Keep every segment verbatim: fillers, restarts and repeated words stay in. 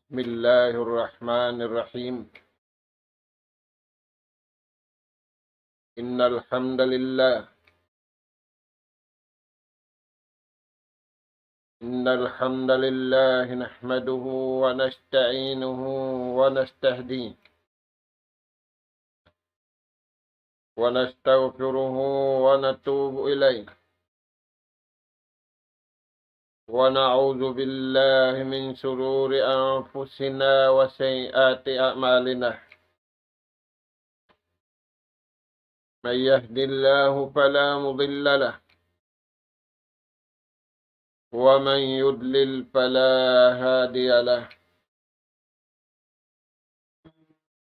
بسم الله الرحمن الرحيم. إن الحمد لله، إن الحمد لله نحمده ونستعينه ونستهديه ونستغفره ونتوب إليه، ونعوذ بالله من شرور أنفسنا وسيئات أعمالنا. من يهد الله فلا مضل له، ومن يضلل فلا هادي له.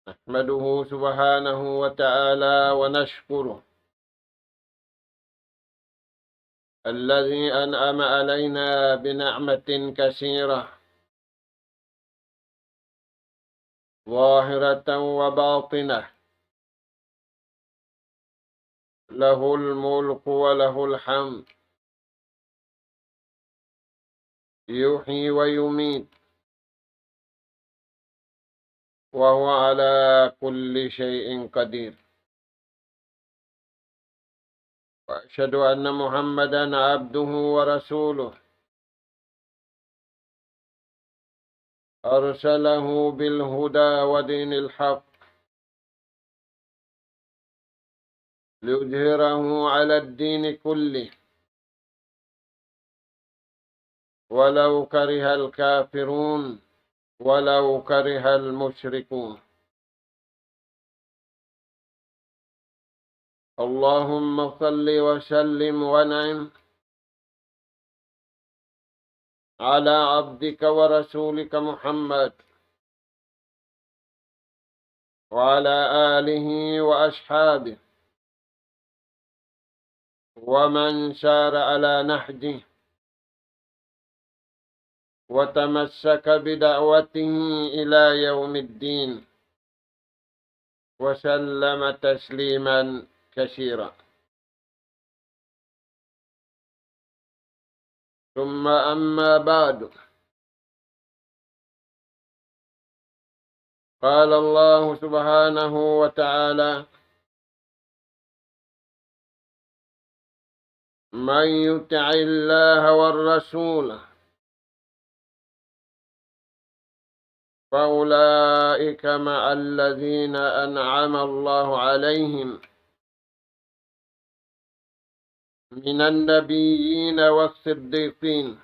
نحمده سبحانه وتعالى ونشكره الذي أنعم علينا بنعمة كثيرة ظاهرة وباطنة، له الملك وله الحمد، يحيي ويميت، وهو على كل شيء قدير. وأشهد أن محمدا عبده ورسوله، أرسله بالهدى ودين الحق ليظهره على الدين كله ولو كره الكافرون، ولو كره المشركون. اللهم صل وسلم وأنعم على عبدك ورسولك محمد وعلى آله وأصحابه ومن سار على نهجه وتمسك بدعوته إلى يوم الدين، وسلم تسليما كثيرا. ثم أما بعد، قال الله سبحانه وتعالى: من يطع الله والرسول فأولئك مع الذين أنعم الله عليهم من النبيين والصديقين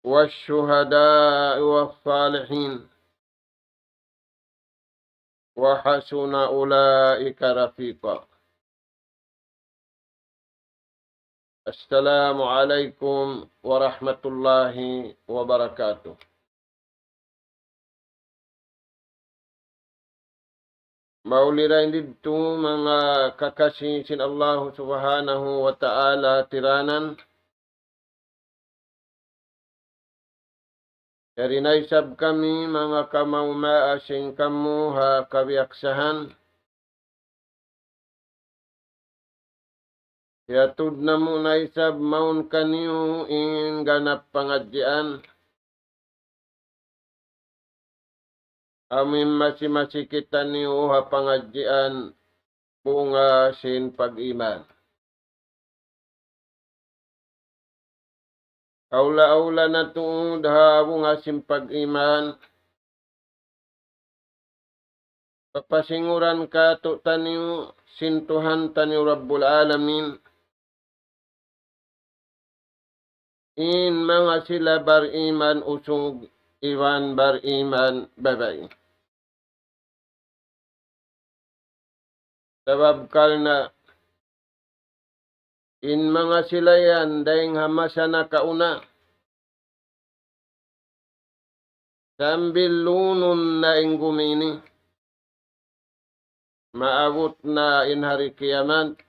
والشهداء والصالحين وحسن أولئك رفيقا. السلام عليكم ورحمة الله وبركاته. Mauli dayn didtu manga kakasi sin Allahu Subhanahu wa Ta'ala tiranan. Yari na isab kami manga kamaumaa sin kamu ha kabiyaksahan. Hiyatud namu' na isab mawn kaniyu in ganap pangadjian. Amu in masi-masi kitaniyu ha pangadjian bunga sin pag-iman. Awla-awla na tuud ha bunga sin pag-iman, papasinguran kātu'niyu sin Tuhan taniyu Rabbul Alamin, in manga sila bariman usug iban bariman babai. Sabab karna' in manga sila yan dayng ha masa nakauna, sambil lunun na in gumi ini, maabut na in hari kiyamat,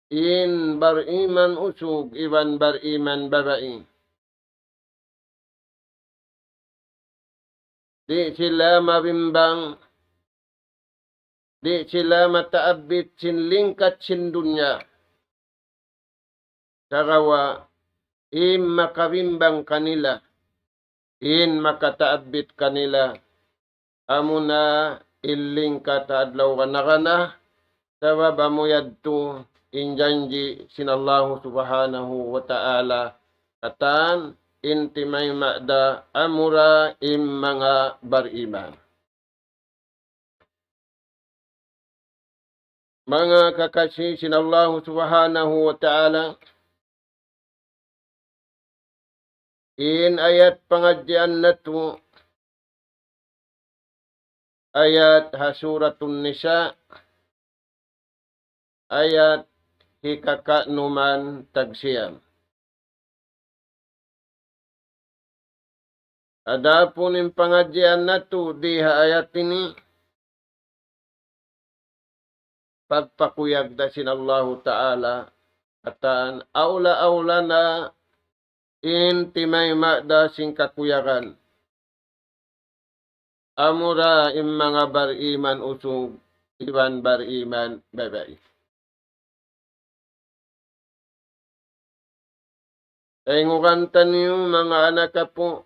in bariman usug iban bariman babai, di' sila mabimbang, di' sila mataabbit sin lingkat sin dunya. Sagawa' in makabimbang kanila, in makataabbit kanila, amuna in lingkat ha adlaw gana-gana, sabab amu yadtu in janji' sin Allahu Subhanahu wa Ta'ala, katan in timayma' da amura in manga bariman. Manga kakasi sin Allahu Subhanahu wa Ta'ala, in ayat pangadjian natu', ayat ha Suratun Nisa, ayat hikakaunuman tagsiyam. Adapun in pangadjian natu' di ha ayat ini, pagpakuyag da sin Allahu Ta'ala, katan awla-awla na in timayma' da sin kakuyagan. Amura in manga bariman usug iban bariman babai. Taingugan taniyu manga anak apu',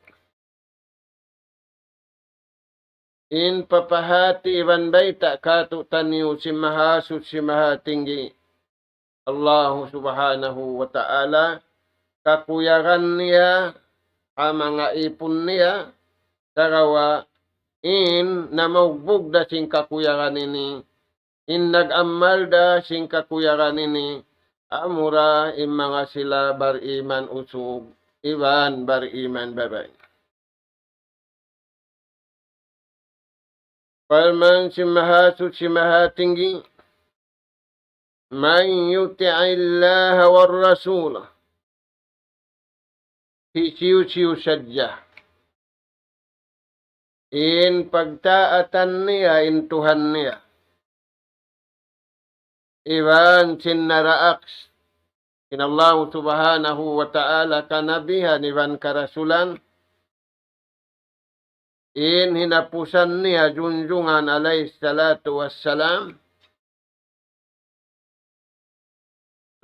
in papahati iban bayta' kātu'niyu sin Mahasuchi Mahatinggi, Allahu Subhanahu wa Ta'ala, kakuyagan niya ha manga īpun niya, sagawa' in namaugbug da sin kakuyagan ini, in nag-amal da sin kakuyagan ini, amura in manga sila bariman usug iban bariman babai. Parman sin Mahasuchi Mahatinggi, من يطع الله والرسول. Hisiyu-siyu sadja in pagtaatan niya in Tuhan niya, iban sin naraak sin Allahu Subhanahu wa Ta'ala kanabihan iban karasulan, in hinapusan niya junjungan alayhi salatu wassalam,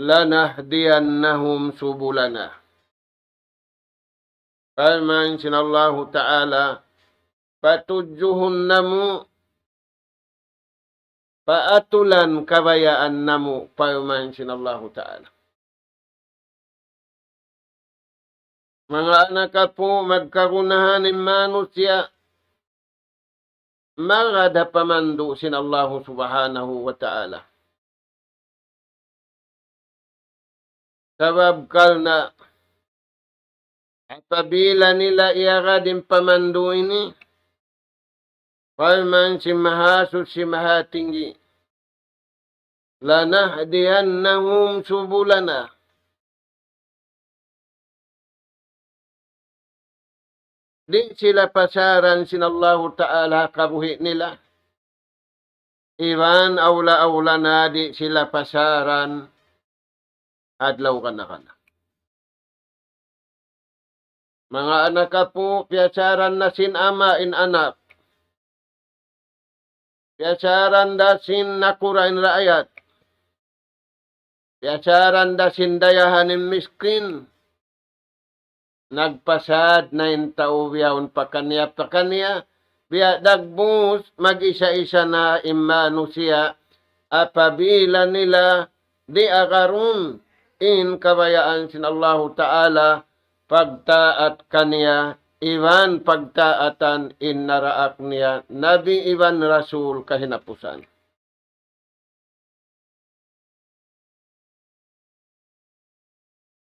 لنهدينهم سبلنا. Parman sin Allahu Ta'ala, patudjuhun namu' pa atulan kabayaan namu', parman sin Allahu Ta'ala. Manga anak apu', magkagunahan in manusiya', magad ha pamandu' sin Allahu Subhanahu wa Ta'ala. Sabab karna' apabila nila iyagad in pamandu' ini, parman sin Mahasuchi Mahatinggi, لنهدينهم سبلنا. Di' sila pasaran sin Allahu Ta'ala ha kabuhi' nila. Iban awla-awla na di' sila pasaran adlaw kana-kana. Manga anak apu', piyasaran na sin ama' in anak. Piyasaran da sin nakura' in raayat. Piyasaran da sin dayahan in miskin. Nagpasad na in tau bihaun pakaniya-pakaniya, biya' dagbus mag-isa-isa na in manusiya', apabila nila di' agarun in kabayaan sin Allahu Ta'ala, pagtaat kaniya, iban pagtaatan in naraak niya, nabi iban rasul kahinapusan.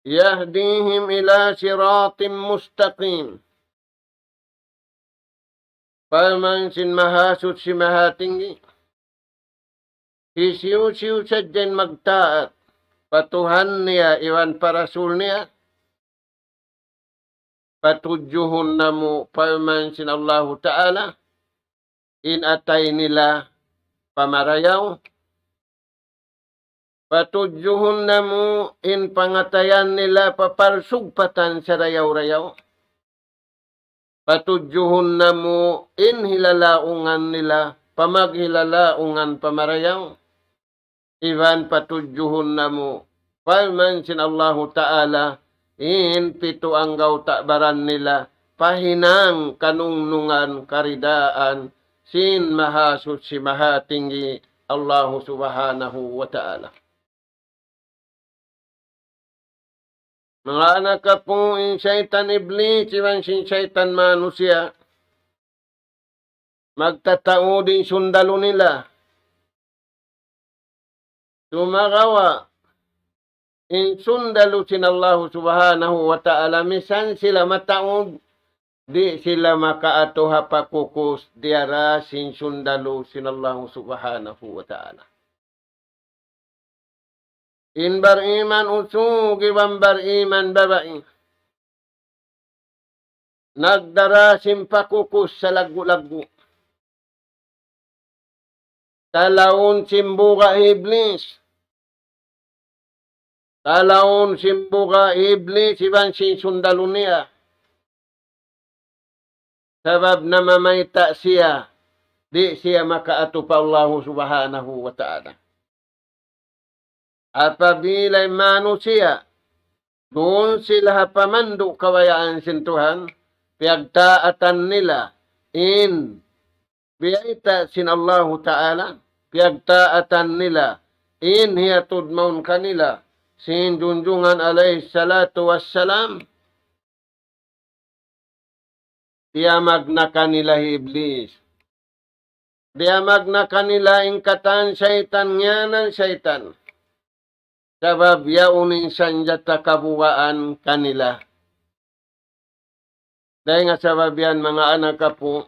يهديهم إلى صراط مستقيم. Parman sin Mahasuchi Mahatinggi, hisiyu-siyu sadja in magtaat pa Tuhan niya iban pa Rasul niya, patudjuhun namu', parman sin Allahu Ta'ala, in atay nila pa marayaw. Patudjuhun namu' in pangatayan nila pa parsugpatan sarayaw-rayaw. Patudjuhun namu' in hilalaungan nila pa maghilalaungan pa marayaw. Iban patudjuhun namu', parman sin Allahu Ta'ala, in pitu anggawta' baran nila, pa hinang kanungnungan karidaan sin Mahasuchi Mahatinggi Allahu Subhanahu wa Ta'ala. Manga anak apu', in saytan Iblis iban sin saytan manusiya', magtataud in sundalu nila. Sumagawa', in sundalu sin Allahu Subhanahu wa Ta'ala, misan sila mataud, di' sila makaatu ha pakukus diyara sin sundalu sin Allahu Subhanahu wa Ta'ala. In bariman usug iban bariman babai, nagdara sin pakukus salaggu'-laggu'. Talaun sin buga' hi Iblis. Talaun sin buga' hi Iblis iban sin sundalu niya. Sabab namamayta' siya, di' siya makaatu pa Allahu Subhanahu wa Ta'ala. Apabila in manusiya', duun sila ha pamandu' kabayaan sin Tuhan, piyagtaatan nila in biyayta' sin Allahu Ta'ala, piyagtaatan nila in hiyatud mawn kanila sin Junjungan alayhi salatu wassalam, diyamag na kanila hi Iblis. Diyamag na kanila in katan saytan, ngiyanan saytan. Sabab yaun in sanjata kabugaan kanila. Dayn ha sabab yan, manga anak apu',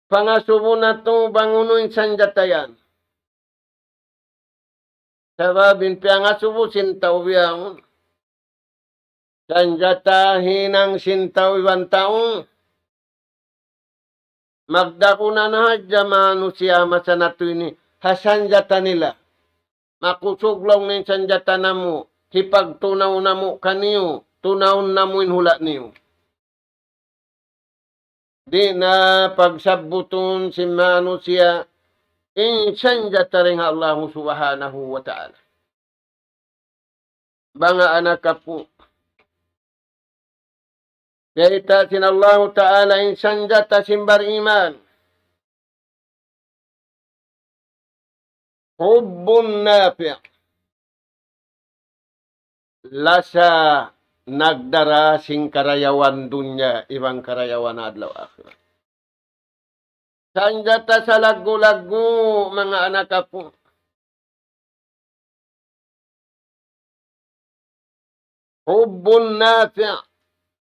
pangasubu natu' bang unu in sanjata yan. Sabab in piyangasubu sin tau bihaun, sanjata hinang sin tau iban tau. Magdakunan hadja manusiya' masa natu' ini ha sanjata nila. Makusug laung niya in sanjata namu', hipagtunaw namu' kaniyu, tunawun namu' in hula' niyu. Di' na pagsabbutun sin manusiya' in sanjata dayn ha Allahu Subhanahu wa Ta'ala. Manga anak apu', biyayta' sin Allahu Ta'ala in sanjata sin bariman. حب نافع. Lasa nagdara sin karayawan dunya iban karayawan adlaw akhirat. Sanjata salaggu'-laggu', manga anak apu'. حب نافع,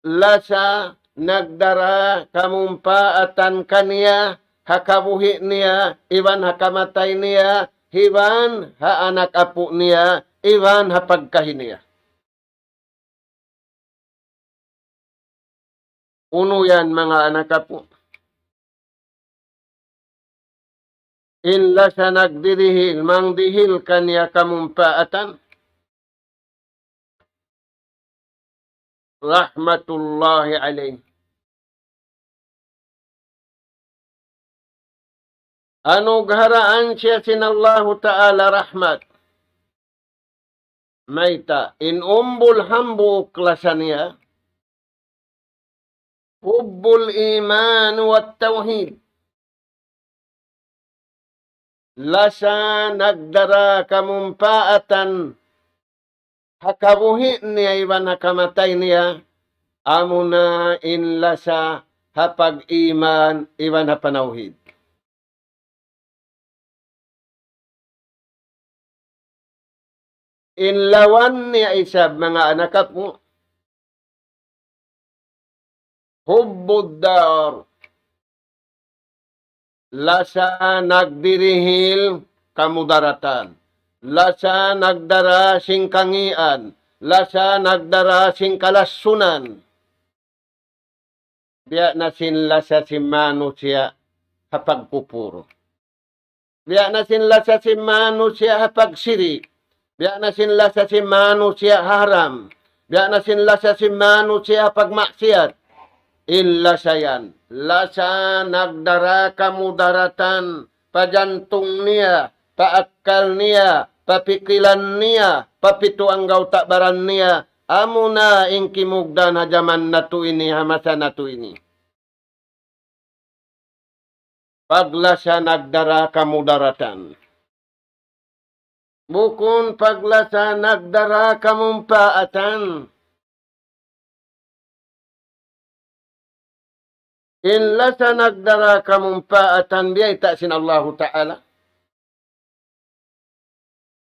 lasa nagdara kamumpaatan kaniya ha kabuhi' niya, iban ha kamatay niya, iban ha anak apu' niya, iban ha pagkahi niya. Unu yan, manga anak apu'? In lasa nagdirihil, mangdihil kaniya kamumpaatan. رحمة الله عليه. Anugharaan siya sin Allahu Ta'ala rahmat. Mayta', in umbul hambuuk lasa niya, حب الإيمان والتوحيد. Lasa nagdara kamumpaatan ha kabuhi' niya iban ha kamatay niya, amuna in lasa ha pag-iman iban ha panawhid. In lawan niya isab, manga anak apu', حب الضار. Lasa nagdirihil kamudaratan. Lasa nagdara sin kangīan. Lasa nagdara sin kalassunan. Biya' na sin lasa sin manusiya' ha pagkupur. Biya' na sin lasa sin manusiya' ha pagsirik. Biya' na sin lasa sin manusiya' ha haram. Biya' na sin lasa sin manusiya' ha pagmaksiyat. In lasa yan, lasa nagdara kamudaratan pa jantung niya, pa akkal niya, pa pikilan niya, pa pitu anggawta' baran niya, amuna in kimugdan ha jaman natu' ini, ha masa natu' ini. Paglasa nagdara kamudaratan. Bukun paglasa nagdara kamumpaatan. In lasa nagdara kamumpaatan biyayta' sin Allahu Ta'ala.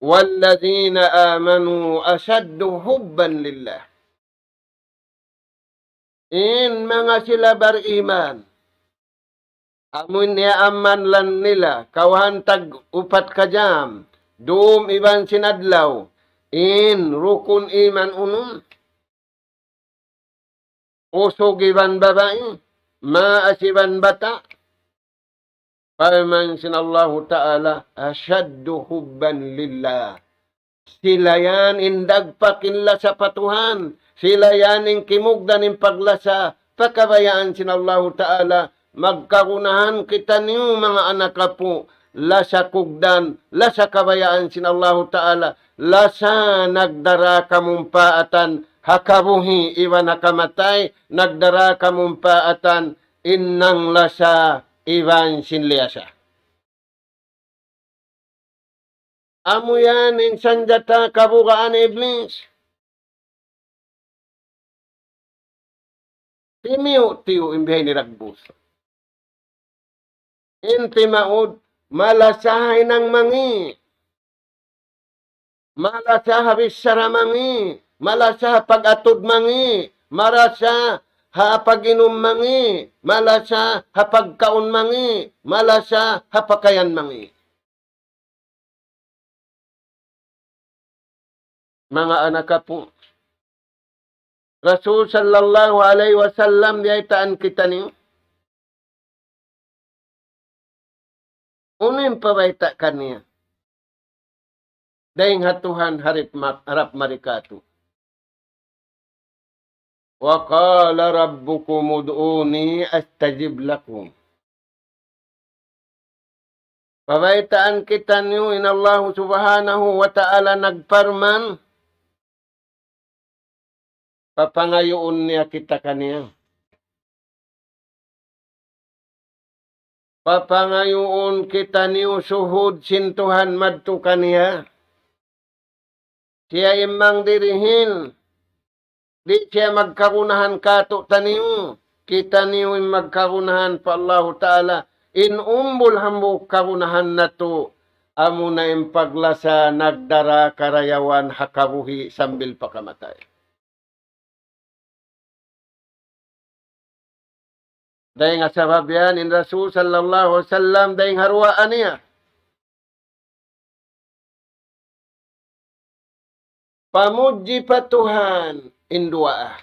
وَالَّذِينَ آمَنُوا أَشَدُّ حُبًّا لِلَّهِ. In manga sila bariman, amun iyaamalan nila, kawhaan tag upat ka jam, dum iban sin adlaw, in rukun iman unum, usug iban babai, maas iban bata'. Parman sin Allahu Ta'ala, أَشَدُّ حُبًّا لِلَّهِ. Sila yan in dagpak in lasa pa Tuhan. Sila yan in kimugdan in paglasa pa kabayaan sin Allahu Ta'ala. Magkagunahan kitaniyu manga anak apu', lasa kugdan, lasa kabayaan sin Allahu Ta'ala, lasa nagdara kamumpaatan ha kabuhi' iban ha kamatay, nagdara kamumpaatan in nanglasa iban sin liyasa. Amu yan in sanjata kabugaan Iblis. Timiyu'-tiyu' in bihaini dagbus. In timaud, malasa ha hinang mangi'. Malasa ha bichara mangi'. Malasa ha pag-atud mangi'. Malasa ha pag-inum mangi'. Malasa ha pagkaun mangi'. Malasa ha pakayan mangi'. Manga anak apu'. Rasul sallallahu alayhi wasallam biyaytaan kitaniyu. Unu in pabayta' kaniya? Dayng ha Tuhan harap ma-, harap mari katu'. وَقَالَ رَبُّكُمُ ادْعُونِي أَسْتَجِبْ لَكُمْ. Pabaytaan kitaniyu in Allahu Subhanahu wa Ta'ala nagparman, papangayuun niya kita kaniya. Papangayuun kitaniyu suhud sin Tuhan madtu kaniya. Siya in mangdirihil. Di' siya magkagunahan katu'taniyu. Kitaniyu in magkagunahan pa Allahu Ta'ala. In umbul hambuuk kagunahan natu', amuna in paglasa nagdara karayawan ha kabuhi' sambil pa kamatay. Dayng ha sabab yan, in Rasul sallallahu alayhi wasallam, dayng ha duwaa niya. Pamudji pa Tuhan in duwaa.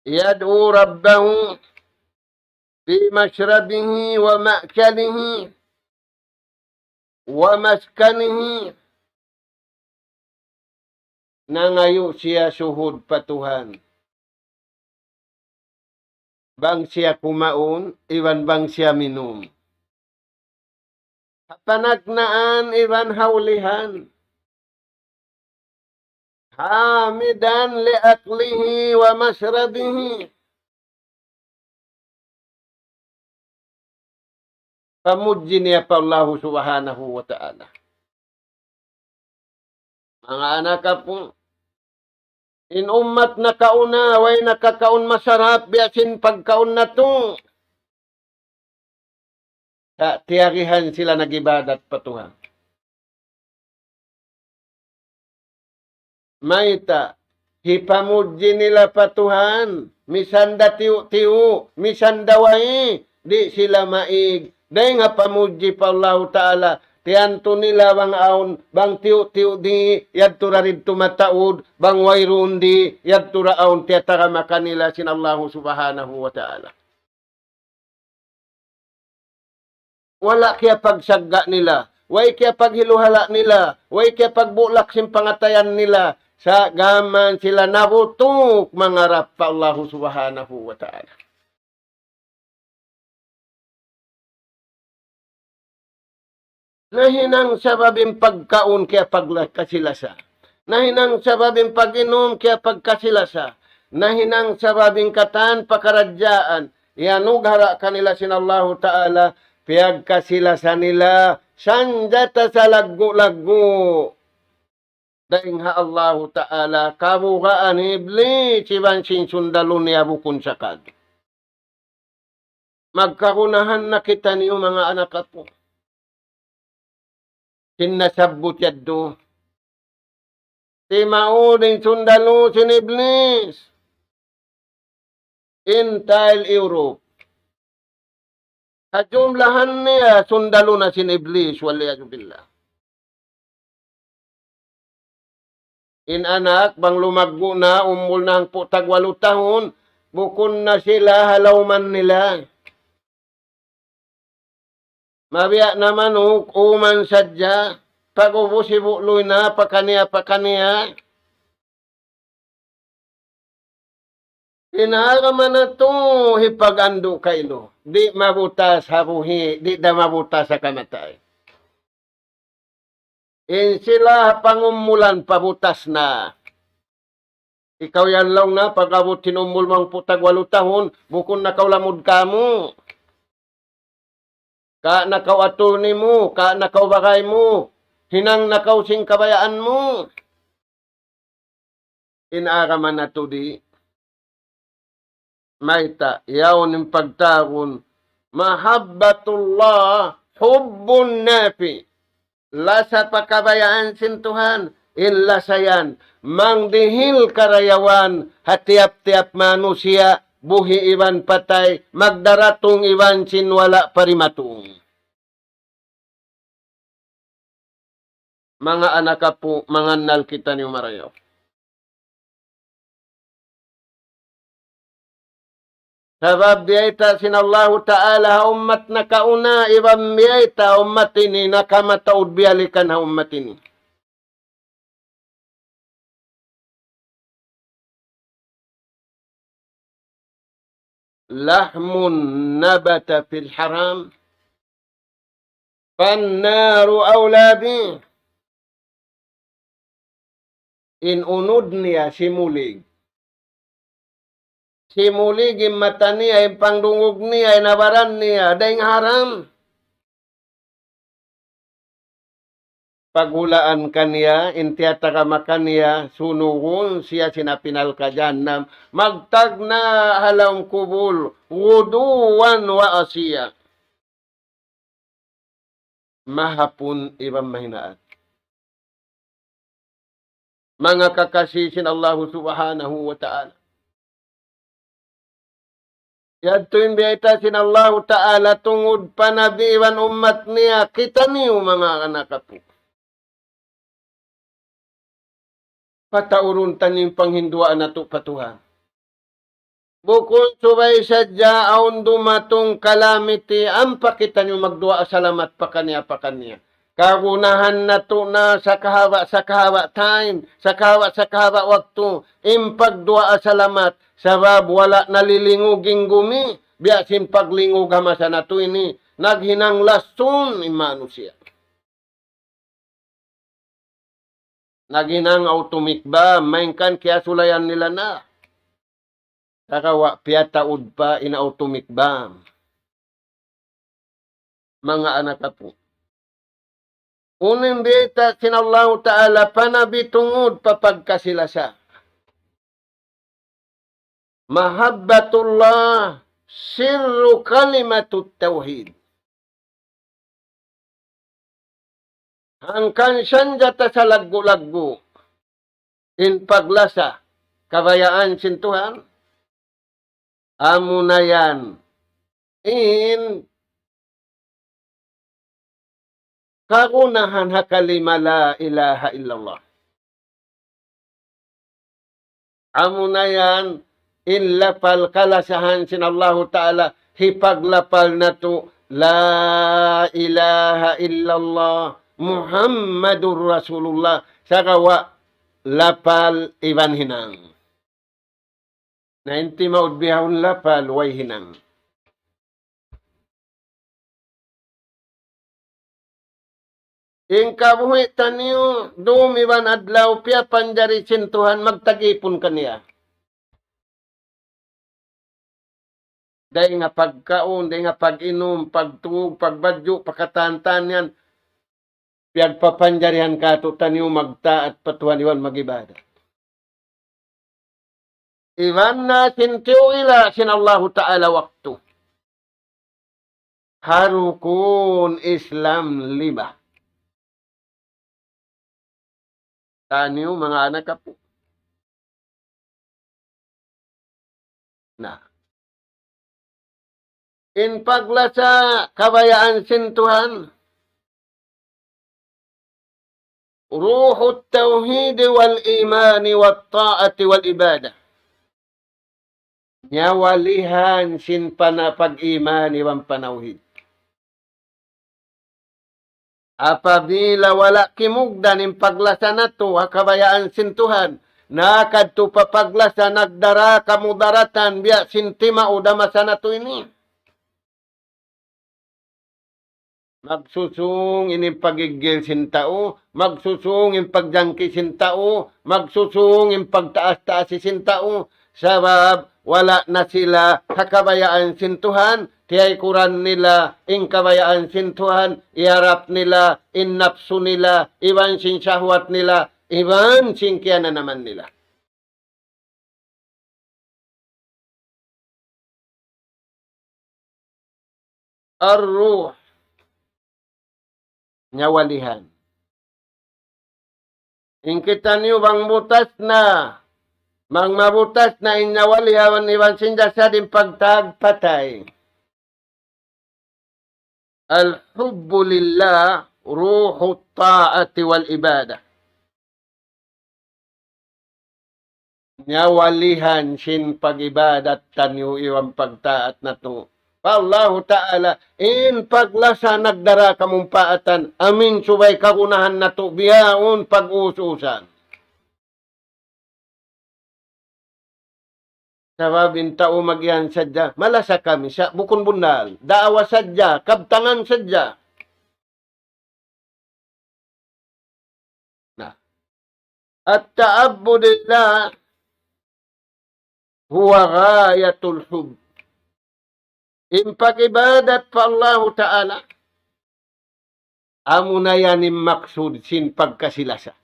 يَدْعُو رَبَّهُ فِي مَشْرَبِهِ وَمَأْكَلِهِ وَمَسْكَنِهِ. Nangayu' siya suhud pa Tuhan. Bang siya kumaun, iban bang siya minum. Ha panagnaan iban ha ulihan. حَامِدًا لِأَكْلِهِ وَمَشْرَبِهِ. Pamudji niya pa Allahu Subhanahu wa Ta'ala. Manga anak apu', in ummat nakauna, way nakakaun masarap, biya' sin pagkaun natu'. Sa' tiyagihan sila nag-ibadat pa Tuhan. Mayta', hipamudji nila pa Tuhan, misan da tiyu'-tiyu', misan da way, di' sila maig. Dayng ha pamudji pa Allahu Ta'ala, tiyantu nila bang awn, bang tiyu'-tiyu' di', yadtu da didtu mataud, bang wayruun di', yadtu da awn, tiyatagama kanila sin Allahu Subhanahu wa Ta'ala. Wala' kiyapagsagga' nila, way kiyapaghiluhala' nila, way kiyapagbulak sin pangatayan nila, sa' gām sila nabutuk mangarap pa Allahu Subhanahu wa Ta'ala. Nahinang sabab in pagkaun kiyapagla-, kasilasa. Nahinang sabab in pag-inum kiyapagkasilasa. Nahinang sabab in katan pakaradjaan. Iyanugara' kanila sin Allahu Ta'ala, piyagkasilasa nila, sanjata salaggu'-laggu'. Dayn ha Allahu Ta'ala, kabugaan Iblis, iban sin sundalu niya bukun sakali. Magkagunahan na kitaniyu manga anak apu'. Sin nasabbut yadtu. Timaud in sundalu sin Iblis. Entire Europe. Kajumlahan niya sundalu na sin Iblis, wal iyadhu billah. In anak, bang lumaggu' na, umul na hangpu' tagwalu tahun, bukun na sila ha lawman nila. Mabiya' na manuk, uman sadja, pag-ubus hibu'luy na, pakaniya-pakaniya. In agama natu', hipag-andu' kailu. Di' mabutas ha buhi', di' da mabutas ha kamatay. In sila ha pangumulan pabutas na. Ikaw yan laung na, pag-abut sin umul mu hangpu' tagwalu tahun, bukun na kaw lamud kamu. Ka na kaw attorney mu, ka na kaw bagay mu, hinang na kaw sin kabayaan mu. In agama natu' di'. Mayta', yaun in pagtawagun, mahabbatullah, hubbun nafi. Lasa pa kabayaan sin Tuhan, in lasa yan, mangdihil karayawan, ha tiyap-tiyap manusiya', buhi' iban patay, magdaratung iban sin wala' pa dimatung. Manga anak apu', mangannal kitaniyu marayaw. Sabab biyayta' sin Allahu Ta'ala ha ummat nakauna, iban biyayta' ha ummat ini, nakamataud biyalikan ha ummat ini. لحم نبت في الحرام فالنار أولى به. In unud niya simulig. Simulig in mata niya, in pangdungug niya, in abaran niya, dayn haram. Paghulaan kaniya, in tiyatagama kaniya, sunugun siya sin api narka' jahannam, magtagna' ha lawm kubul, غدوا وعشيا. Mahapun iban mahinaat. Manga kakasi sin Allahu Subhanahu wa Ta'ala. Yadtu in biyayta' sin Allahu Ta'ala tungud pa Nabi iban ummat niya, kitaniyu manga anak apu'. Pataurun taniyu in panghinduwaa natu' pa Tuhan. Bukun subay sadja awn dumatung calamity, ampa kitaniyu magduwaa salamat pakaniya-pakaniya. Kagunahan natu' na sakahaba'-sakahaba' time, sakahaba'-sakahaba' waktu, in pagduwaa salamat, sabab wala' nalilingug in gumi, biya' sin paglingug ha masa natu' ini, naghinang lasun in manusiya'. Naghinang atomic bomb, malayngkan kiyasulayan nila na. Sagawa' piyataud pa in atomic bomb. Manga anak apu'. Unu in biyayta' sin Allahu Ta'ala pa Nabi tungud pa pagkasi-lasa. محبة الله سر كلمة التوحيد. Hangkan sanjata salaggu'-laggu' in paglasa kabayaan sin Tuhan, amuna yan in kagunahan ha kalima la ilaha illallah. Amuna yan in lapal kalasahan sin Allahu Ta'ala, hipaglapal natu', la ilaha illallah, Muhammadur Rasulullah, sagawa' lapal iban hinang. Na in timaud bihaun lapal way hinang. In kabuhi' taniyu, dum iban adlaw piyapanjari sin Tuhan magtag-ipun kaniya. Dayn ha pagkaun, dayn ha pag-inum, pagtug, pagbadju', pa katan-katan yan, piyagpapanjarihan kātu'niyu magtaat pa Tuhan iban mag-ibadat. Iban na sin tiyuila sin Allahu Ta'ala waktu. Ha rukun Islam lima. Taniyu manga anak apu'. Na. In paglasa kabayaan sin Tuhan. روح التوحيد والإيمان والطاعة والعبادة. Nyawa lihan sin pana-, pag-iman iban panawhid. Apabila wala' kimugdan in paglasa natu' ha kabayaan sin Tuhan, na kadtu pa paglasa nagdara kamudaratan biya' sin timaud ha masa natu' ini. Magsusung in pagiggil sin tau, magsusung in pagjangki sin tau, magsusung in pagtaas-taas sin tau, sabab wala' na sila ha kabayaan sin Tuhan, tiyaykuran nila in kabayaan sin Tuhan, iyarap nila in napsu nila, iban sin shahwat nila, iban sin kiyananaman nila. Ar-ruh. Nyawa lihan. In kitaniyu bang butas na, bang mabutas na in nyawa lihan iban sin jasad in pagtag patay. الحب لله روح الطاعة والعبادة. Nyawa lihan sin pag-ibadat taniyu iban pagtaat natu' pa Allahu Ta'ala, in paglasa nagdara kamumpaatan, amin subay kagunahan natu' bihaun pag-us-usan. Sabab in tau magiyan sadja, malasa kami, sa' bukun bunnal. Daawa sadja, kabtangan sadja. Na. التعبد لله هو غاية الحب. In pag-ibadat pa Allahu Ta'ala, amuna yan in maksud sin pagkasi-lasa.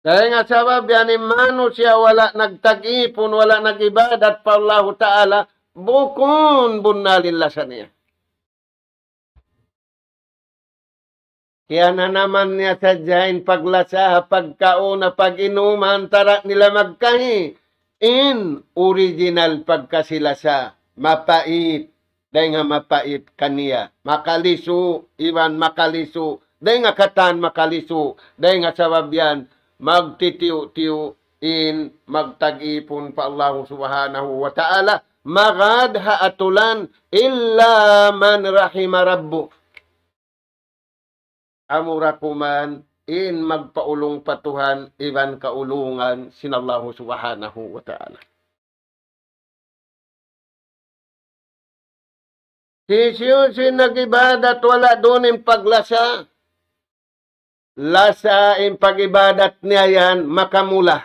Dayn ha sabab yan in manusiya' wala' nagtag-ipun, wala' nag-ibadat pa Allahu Ta'ala, bukun bunnal in lasa niya. Kiyananaman niya sadja in paglasa ha pagkaun, ha pag-inum, ha antara' nila magkahi. In original pagkasi-lasa, mapait. Dayn ha mapait kaniya, makalisu', iban makalisu'. Dayn ha katan makalisu'. Dayn ha sabab yan, magtitiyu'-tiyu' in magtag-ipun pa Allahu Subhanahu wa Ta'ala, magad ha atulan, إلا من رحم ربك. Amura kuman in magpaulung pa Tuhan iban kaulungan sin Allahu Subhanahu wa Ta'ala. Hisiyu-siyu in nag-ibadat wala' duun in paglasa, lasa in pag-ibadat niya yan makamula.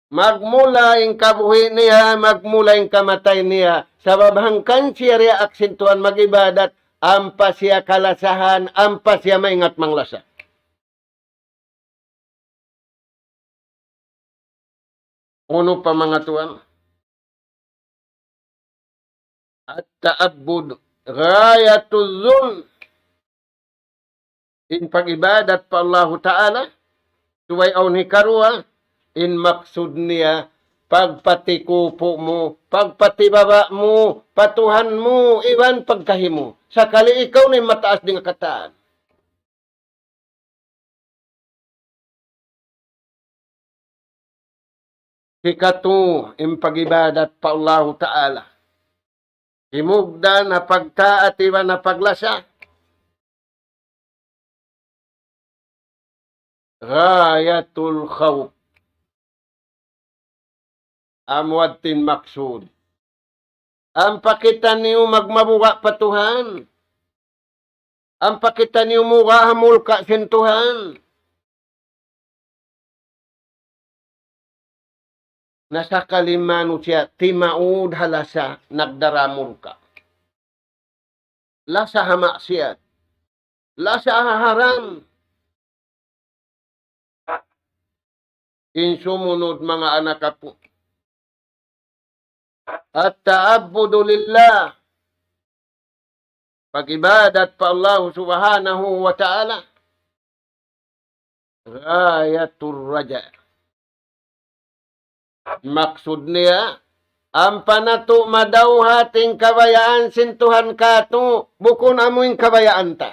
Magmula in kabuhi' niya, magmula in kamatay niya. Sabab hangkan siya diyaak sin Tuhan mag-ibadat, ampa siya kalasahan, ampa siya maingat manglasa. Unu pa manga tuwan? التعبد غاية الذل. In pag-ibadat pa Allahu Ta'ala, subay awn hikaruwa, in maksud niya, pagpatikupu' mu, pagpatibaba' mu, pa Tuhan mu, iban pagkahi mu. Sakali ikaw na in mataas dayn ha katan. Hikatu, in pag-ibadat pa Allahu Ta'ala. Himugdan ha pagtaat iban ha paglasa. غاية الخوف. Amu yadtu in maksud. Ampa kitaniyu magmabuga' pa Tuhan. Ampa kitaniyu muga' ha mulka' sin Tuhan. Na sakali manusiya' timaud ha lasa nagdara mulka'. Lasa ha maksiyat. Lasa ha haram. In sumunud manga anak apu'. At-ta'abbudu lillah. Pag-ibadat pa Allah subhanahu wa ta'ala. Ghayatur raja. Maksud niya, ampa natu' madawhat in kabayaan sin Tuhan katu', bukun amu in kabayaan ta.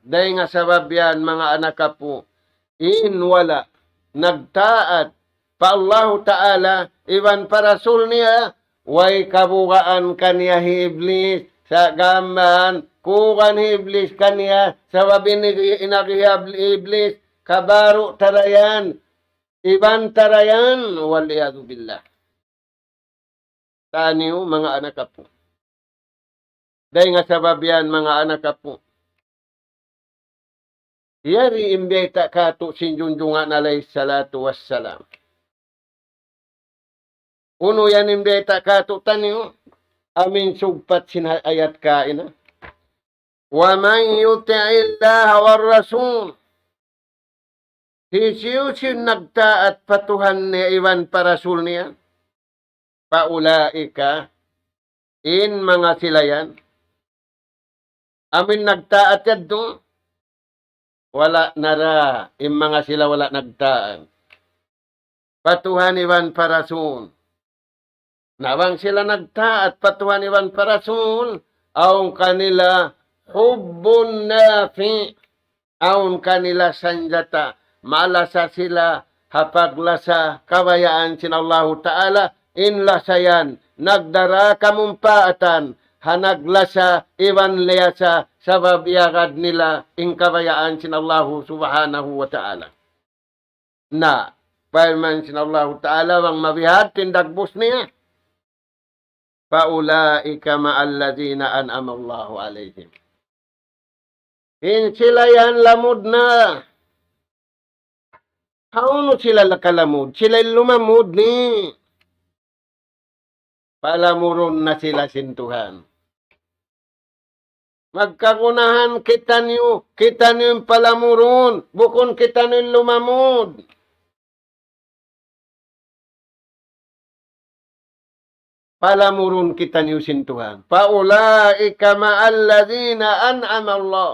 Dayn ha sabab yan, manga anak apu', in wala' nagtaat pa Allahu Ta'ala iban pa Rasul niya, way kabugaan kaniya hi Iblis, sa' gām mayan, kugan hi Iblis kaniya, sabab in, in agi hi Iblis, kabaru' ta ra yan, iban ta ra yan, wal iyadhu billah. Taniyu, manga anak apu'. Dayn ha sabab yan, manga anak apu'. Yari in bayta' katu' sin junjungan alayhi salatu wassalam. Unu yan in bayta' katu' taniyu, amu in sugpat sin ha-, ayat kaina. ومن يطع الله والرسول. Hisiyu-siyu in nagtaat pa Tuhan niya iban pa Rasul niya. فأولئك, in manga sila yan. Amu in nagtaat yadtu, wala' na ra, in manga sila wala' nagtaat pa Tuhan iban pa Rasul. Na bang sila nagtaat pa Tuhan iban pa Rasul, awn kanila hubbun nafi', awn kanila sanjata, malasa sila ha paglasa kabayaan sin Allahu Ta'ala, in lasa yan, nagdara kamumpaatan, ha naglasa iban liyasa, sabab iyagad nila in kabayaan sin Allahu Subhanahu wa Ta'ala. Na, parman sin Allahu Ta'ala, bang mabiya' in dagbus niya. فأولئك مع الذين أنعم الله عليهم. In sila yan lamud na. Hawnu sila nakalamud? Sila in lumamud ni. Palamurun na sila sin Tuhan. Magkagunahan kitaniyu, kitaniyu in palamurun, bukun kitaniyu in lumamud. Palamurun kitaniyu sin Tuhan. فأولئك مع الذين أنعم الله.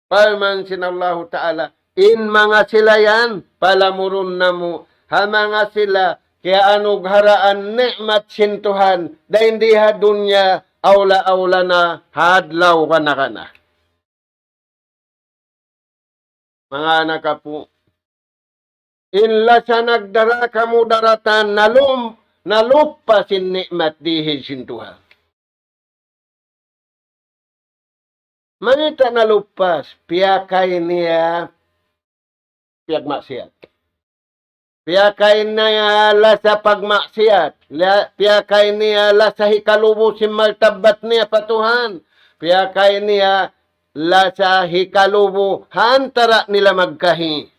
Parman sin Allahu Ta'ala, in manga sila yan, palamurun namu', ha manga sila, kiyaanugharaan ni'mat sin Tuhan, dayn di ha dunya, awla-awla na, ha adlaw kana-kana. Manga anak apu', in lasa nagdara kamudaratan, nalum-, naluppas in ni'mat dihil sin Tuhan. Mayta' naluppas, piyakay niya piyagmaksiyat. Piyakay niya lasa pagmaksiyat, la-, piyakay niya lasa hikalubu sin martabbat niya pa Tuhan, piyakay niya lasa hikalubu ha antara' nila magkahi.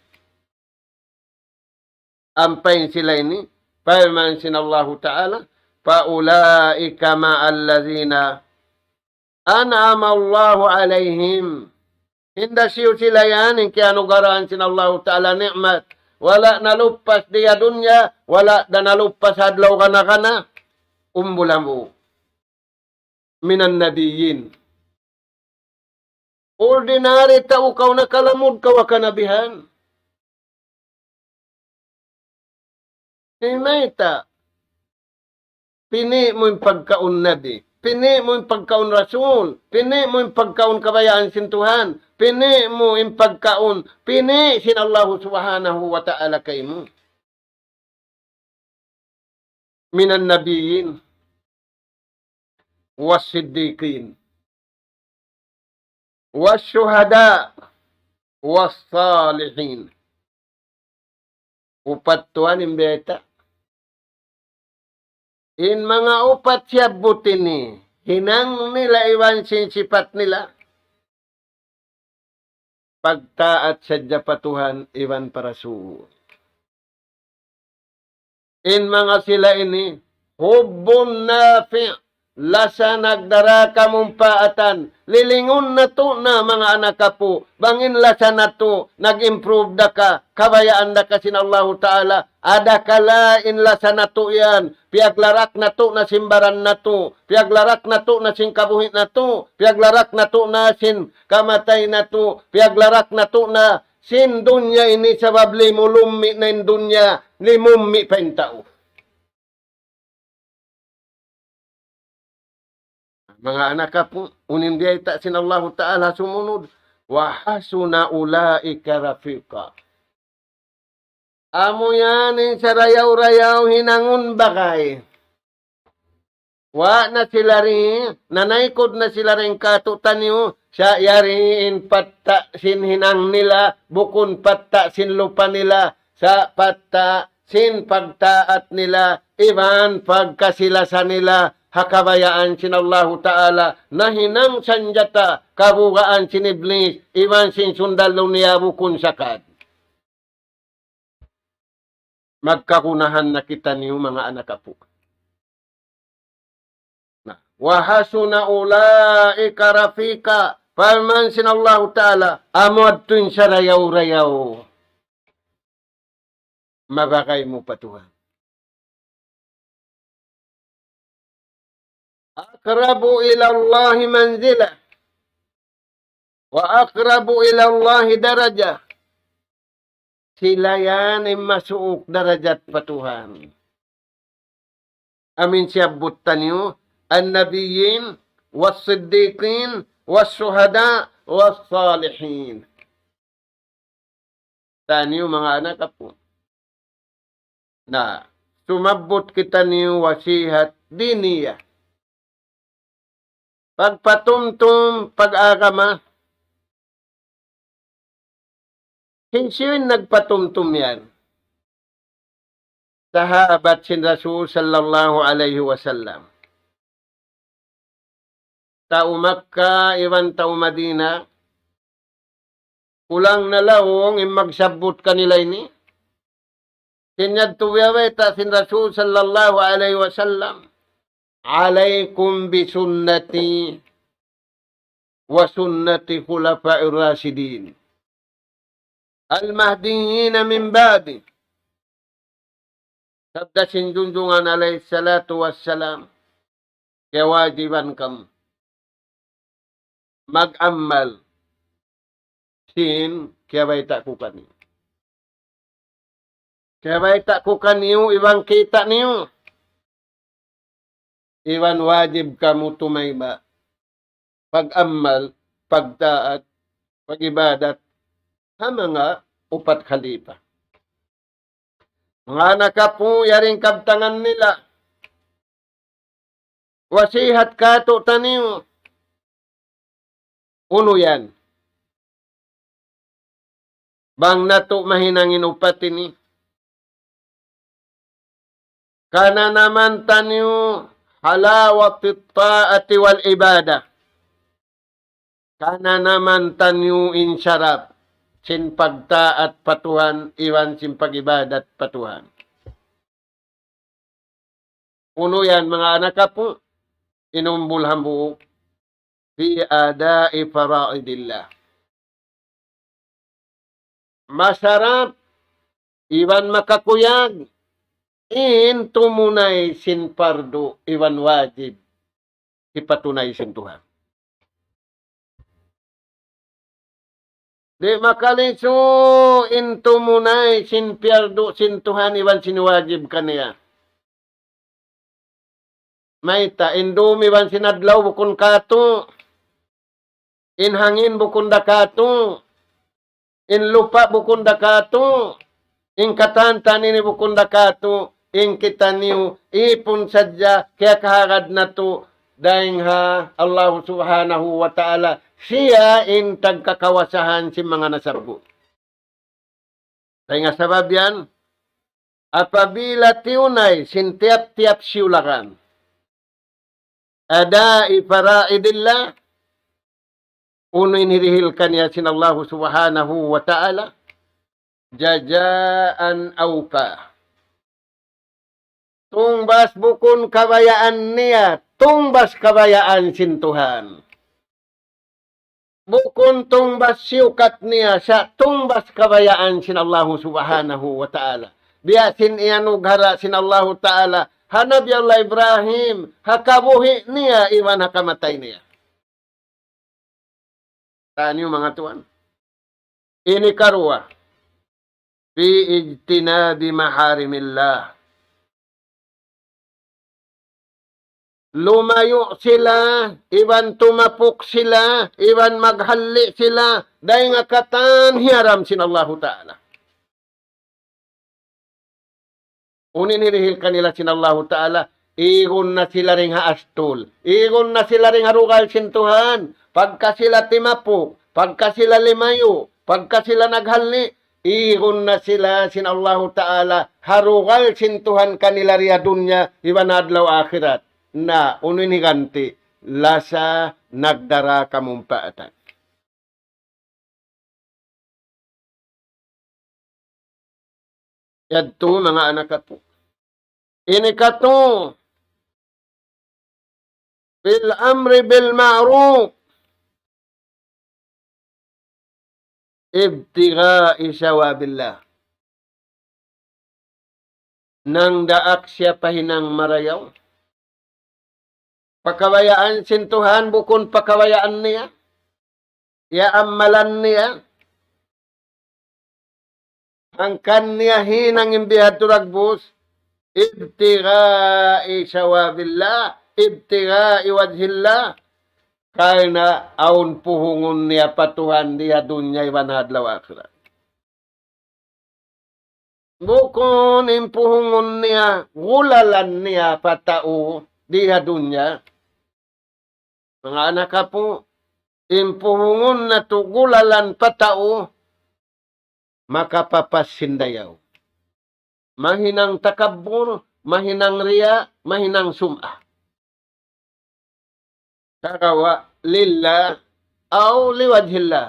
Ampa in sila ini, parman sin Allahu Ta'ala, فأولئك مع الذين أنعم الله عليهم. Hinda siyu sila yan, in kiyanugaraan sin Allahu Ta'ala ni'mat. Wala' naluppas di ha dunya, wala' da naluppas adlaw kana-kana. Umbul hambuuk. من النبيين. Ordinary tau kaw, nakalamud kaw ha kanabihan. Di' mayta'. Pini' mu in pagkaun nabi. Pini' mu in pagkaun rasul. Pini' mu in pagkaun kabayaan sin Tuhan. Pini' mu in pagkaun. Pini' sin Allahu Subhanahu wa Ta'ala kaymu. من النبيين والصديقين والشهداء والصالحين. Upat tuwan in bayta'. In manga upat siyabbut ini, hinang nila iban sin sipat nila, pagtaat sadja pa Tuhan iban pa Rasul. In manga sila ini, hubbun nafi', lasa nagdara kamumpaatan. Lilingun natu' na manga anak apu', bang in lasa natu' nag-improve da ka, kabayaan da ka sin Allahu Ta'ala, adakala in lasa natu' yan, piyaglarak natu' na sin baran natu', piyaglarak natu' na sin kabuhi' natu', piyaglarak natu' na sin kamatay natu', piyaglarak natu' na sin dunya ini sabab limulummi' na in dunya, limummi' pa in tau. Manga anak apu', unu in biyayta' sin Allahu Ta'ala sumunud, وحسن أولئك رفيقا. Amu yan in sarayaw-rayaw hinangun bagay. Wa na sila ri, nanaykud na sila ri katu'taniyu, sa' yari in patta' sin hinang nila, bukun patta' sin lupa nila, sa' patta' sin pagtaat nila, iban pagkasi-lasa nila, ha kabayaan sin Allahu Ta'ala, nahinang sanjata, kabugaan sin Iblis, iban sin sundalu niya bukun sakad. Magkagunahan na kitaniyu manga anak apu'. Na, وحسن أولئك رفيقا. Parman sin Allahu Ta'ala, amu yadtu in sarayaw-rayaw mabagay mu pa Tuhan. أقرب إلى الله منزلة وأقرب إلى الله درجة. Sila yan in masuuk darajat pa Tuhan. Amu in siyabbut taniyu, النبيين والصديقين والشهداء والصالحين. Taniyu manga anak apu'. Na, sumabbut kitaniyu wasihat diniya. Pagpatumtum pag-agama, hisiyu in nagpatumtum yan? Sahabat sin Rasul sallallahu alayhi wasallam. Tau Makkah iban tau Madina, kulang na laung in magsabbut kanila ini. Sin yadtu biyayta' sin Rasul sallallahu alayhi wasallam, عليكم بسنتي وسنة الخلفاء الراشدين المهديين من بعدي. Sabda sin Junjungan alayhi salatu wassalam, kiyawajiban kamu mag-amal sin kiyabayta' ku kaniyu. Kiyabayta' ku kaniyu iban kita' niyu. Iban wajib kamu tumayma' pag-amal, pagtaat, pag-ibadat ha manga upat khalifa. Manga anak apu', yari in kabtangan nila. Wasihat katu'taniyu. Unu yan? Bang natu' mahinang in upat ini, kananaman taniyu حلاوة الطاعة والعبادة. Kananaman taniyu in sarap sin pagtaat pa Tuhan iban sin pag-ibadat pa Tuhan. Unu yan, manga anak apu', in umbul hambuuk, في أداء فرائض الله. Masarap iban makakuyag in tumunay sin pardu iban wajib hipatunay sin Tuhan. Di' makalisu in tumunay sin piyardu sin Tuhan iban sin wajib kaniya. Mayta', in dum iban sin adlaw bukun katu'. In hangin bukun da katu'. In lupa' bukun da katu', in katan-katan ini bukun da katu', in kitaniyu ipun sadja kiyakahagad natu' dayn ha Allah Subhanahu wa Ta'ala. Siya in tagkakawasahan sin manga nasabbu. Dayn ha sabab yan, apabila tiyunay sin tiyap-tiyap siyulakan, أداء فرائض الله, unu in hirihil kaniya sin Allahu Subhanahu wa Ta'ala, جزاء أوفى. Tungbas bukun kabayaan niya, tungbas kabayaan sin Tuhan. Bukun tungbas siyukat niya, sa' tungbas kabayaan sin Allahu Subhanahu wa Ta'ala. Biya' sin iyanughara sin Allahu Ta'ala ha Nabi Allah Ibrahim, ha kabuhi' niya, iban ha kamatay niya. Taniyu manga tuwan. Ini karuwa. في اجتناب محارم الله. Lumayu' sila, iban tumapuk sila, iban maghalli' sila, dayn ha katan hiyaram sin Allahu Ta'ala. Unu in hirihil kanila sin Allahu Ta'ala, igun na sila dayn ha astul, igun na sila dayn ha rugal sin Tuhan, pagka sila timapuk, pagka sila limayu', pagka sila naghalli', igun na sila sin Allahu Ta'ala ha rugal sin Tuhan kanila di ha dunya, iban adlaw akhirat. Na, unu in higanti', lasa nagdara kamumpaatan. Yadtu manga anak katu'. Ini katu', في الأمر بالمعروف ابتغاء ثواب الله. Nangdaak siya pa hinang marayaw. Pakabayaan sin Tuhan, bukun pakabayaan niya. Iyaamalan niya. Hangkan niya hinang in bihadtu dagbus. ابتغاء ثواب الله، ابتغاء وجه الله. Karna' awn puhungun niya pa Tuhan di ha dunya iban ha adlaw akhirat. Bukun in puhungun niya, gulalan niya pa tau di ha dunya. Manga anak apu', in puhungun natu' gulalan pa tau, makapapas sin dayaw. Mahinang takabbur, mahinang riya', mahinang sum'ah. Sagawa' لله أو لوجه الله.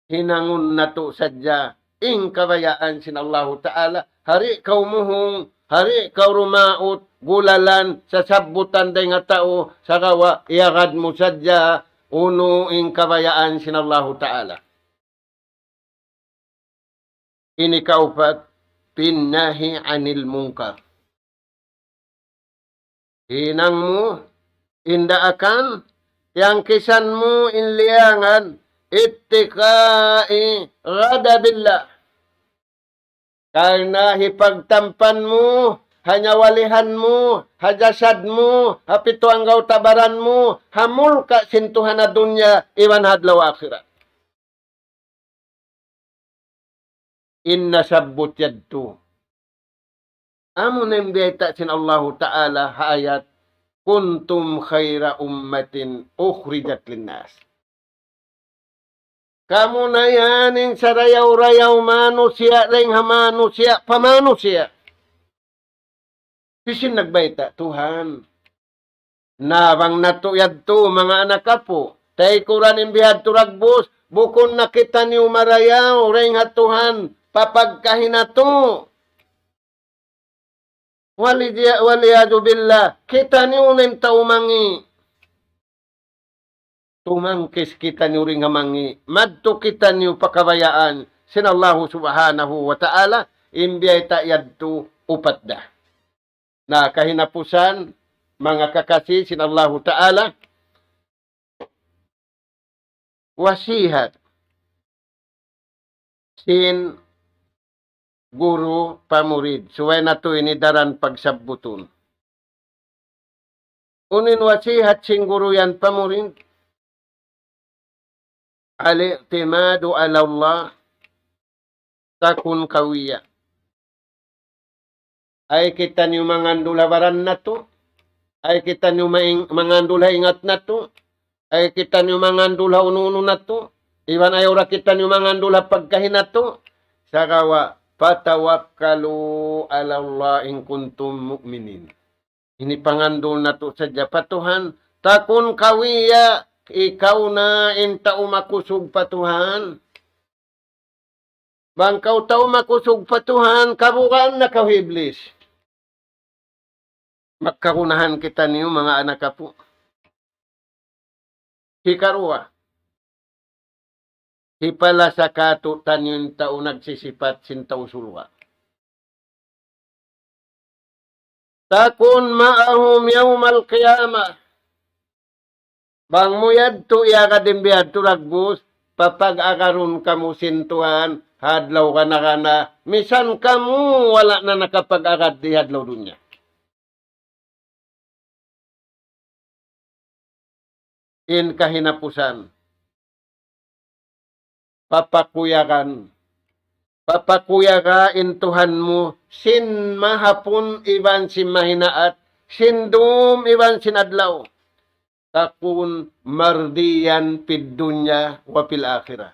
Hinangun natu' sadja in kabayaan sin Allahu Ta'ala. Di' kaw muhung, di' kaw dumaut, gulalan, sasabbutan dayn ha tau, sagawa' iyagad mu sadja unu in kabayaan sin Allahu Ta'ala. Ini kaupat, في النهي عن المنكر. Hinang mu in daakan, tiyangkisan mu in liyangan, اتقاء غضب الله. Karna' hipagtampan mu, ha nyawalihan mu, ha jasad mu, ha pitu anggawta' baran mu, ha mulka' sin Tuhan ha dunya, iban ha adlaw akhirat. In nasabbut yadtu. Amu na in biyayta' sin Allahu Ta'ala ha ayat, كنتم خير أمة أخرجت للناس. Kamu na yan in sarayaw-rayaw manusiya', dayn ha manusiya', pa manusiya'. Hisiyu in nagbayta'? Tuhan. Na bang natu' yadtu, manga anak apu', taykuran in bihadtu dagbus, bukun na kitaniyu marayaw, dayn ha Tuhan, pa pagkahi natu'. والعياذ بالله, kitaniyu na in tau mangi'. Tumangkis kitaniyu dayn ha mangi', madtu kitaniyu pa kabayaan sin Allahu Subhanahu wa Ta'ala, in biyayta' yadtu upat da. Na kahinapusan, manga kakasi sin Allahu Ta'ala, wasihat sin guru pa murid. Subay natu' ini daran pagsabbutun. Unu in wasihat sin guru yan pa murid? الاعتماد على الله تكن قويا. Ayaw kitaniyu mangandul ha baran natu'. Ayaw kitaniyu maing-, mangandul ha ingat natu'. Ayaw kitaniyu mangandul ha unu-unu natu'. Iban ayaw da kitaniyu mangandul ha pagkahi natu'. Sagawa' فتوكلوا على الله إن كنتم مؤمنين. Ini pangandul natu' sadja pa Tuhan, takun kawiya ikaw na in tau makusug pa Tuhan. Bang kaw tau makusug pa Tuhan, kabugaan na kaw hi Iblis. Magkagunahan kitaniyu, manga anak apu'. Hikaruwa, hipalasa kātu'niyu in tau nagsisipat sin tau surga'. تكن معهم يوم القيامة. Bang mu yadtu iyagad in biyadtu dagbus, papag-agarun kamu sin Tuhan, ha adlaw kana-kana, misan kamu wala' na nakapag-agad di ha adlaw dunya. In kahinapusan, papakuyagan, papakuyaga in Tuhan mu, sin mahapun iban sin mahinaat, sin dum iban sin adlaw. تكن مرضيا في الدنيا وفي الآخرة.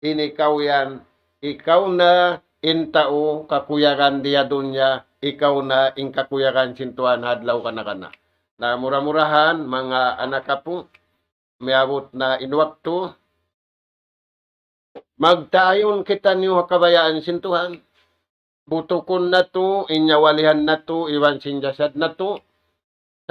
Ini kaw yan, ikaw na in tau kakuyagan di ha dunya, ikaw na in kakuyagan sin Tuhan ha adlaw kana-kana. Na mura-murahan, manga anak apu', miyabut na in waktu, magtaayun kitaniyu ha kabayaan sin Tuhan. Butukun natu', in nyawalihan natu', iban sin jasad natu'.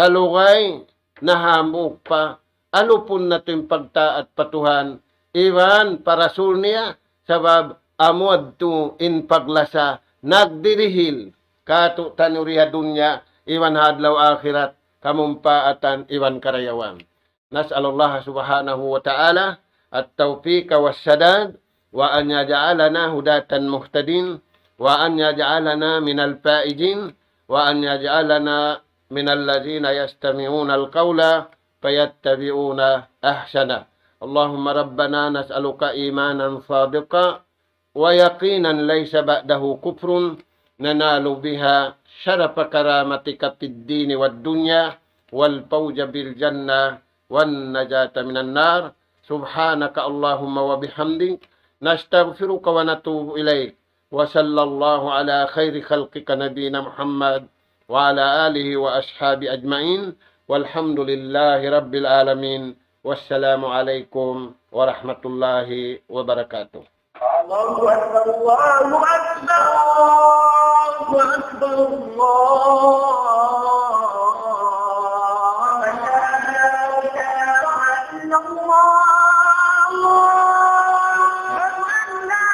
Salugay na hambuuk pa, alupun natu' in pagtaat pa Tuhan, iban pa Rasul niya, sabab amu yadtu in paglasa, nagdirihil, kātu'niyu di ha dunya, iban ha adlaw akhirat, kamumpaatan, iban karayawan. نسأل الله سبحانه وتعالى التوفيق والسداد، وأن يجعلنا هداة مهتدين، وأن يجعلنا من الفائزين، وأن يجعلنا من الذين يستمعون القول فيتبعون أحسنه. اللهم ربنا نسألك إيمانا صادقا ويقينا ليس بعده كفر، ننال بها شرف كرامتك في الدين والدنيا، والفوز بالجنة، والنجاة من النار. سبحانك اللهم وبحمدك، نستغفرك ونتوب إليك. وصلى الله على خير خلقك نبينا محمد وعلى آله وأصحابه أجمعين. والحمد لله رب العالمين. والسلام عليكم ورحمة الله وبركاته. الله أكبر، الله أكبر، الله أكبر، الله. لا إله إلا الله. أشهد أن لا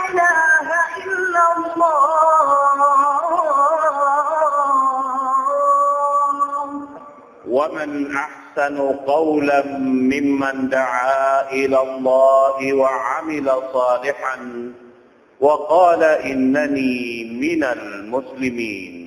إله إلا الله. ومن أحسن قولا ممن دعا إلى الله وعمل صالحا وقال إنني من المسلمين.